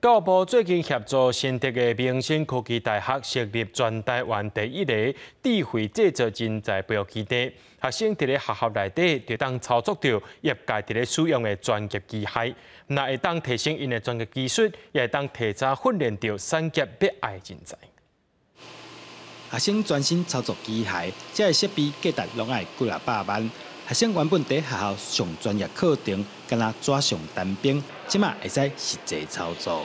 教育部最近協助新竹的明星科技大學設立全台灣第一個智慧製造人才培育基地，學生佇咧學校內底就當操作著業界佇咧使用的專業機械，若會當提升𪜶的專業技術，也會當提早訓練著產業欲愛的人才。學生專心操作機械，這个設備價值攏愛幾若百萬。學生原本佇學校上專業課程，敢若紙上談兵，這馬會使實際操作。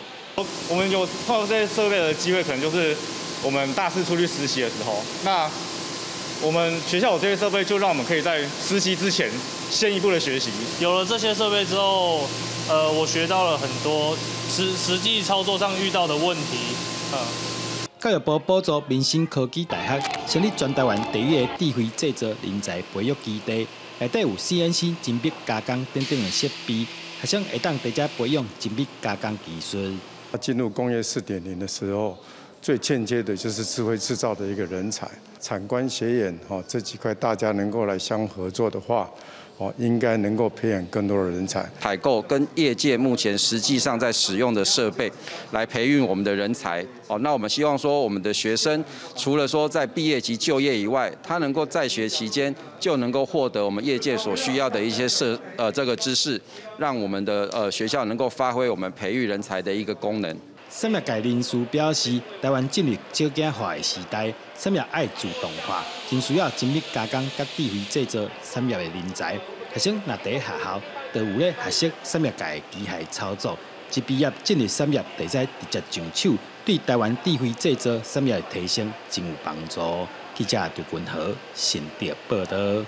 我們有碰到這些設備的機會，可能就是我們大四出去實習的時候。那我們學校有這些設備，就讓我們可以在實習之前先一步的學習。有了這些設備之後，我學到了很多實際操作上遇到的問題。教育部補助明星科技大學成立全台灣第一个智慧製造人才培育基地，內底有 CNC 精密加工等等的設備，學生會當佇遮培養精密加工技術。進入工業4.0的時候，最欠缺的就是智慧製造的一個人才。產官學研吼這幾塊大家能夠來相合作的話，哦，應該能夠培養更多的人才。採購跟業界目前實際上在使用的設備，來培育我們的人才。哦，那我們希望說，我們的學生除了說在畢業及就業以外，他能夠在學期間就能夠獲得我們業界所需要的一些這個知識，讓我們的學校能夠發揮我們培育人才的一個功能。產業界人士表示，台灣進入少子化的時代，產業愛自動化，真需要精密加工佮智慧製造產業的人才。學生若佇學校，就有咧學習產業界的機械操作，一畢業進入產業，就會使直接上手，對台灣智慧製造產業的提升真有幫助。記者劉君豪新竹報導。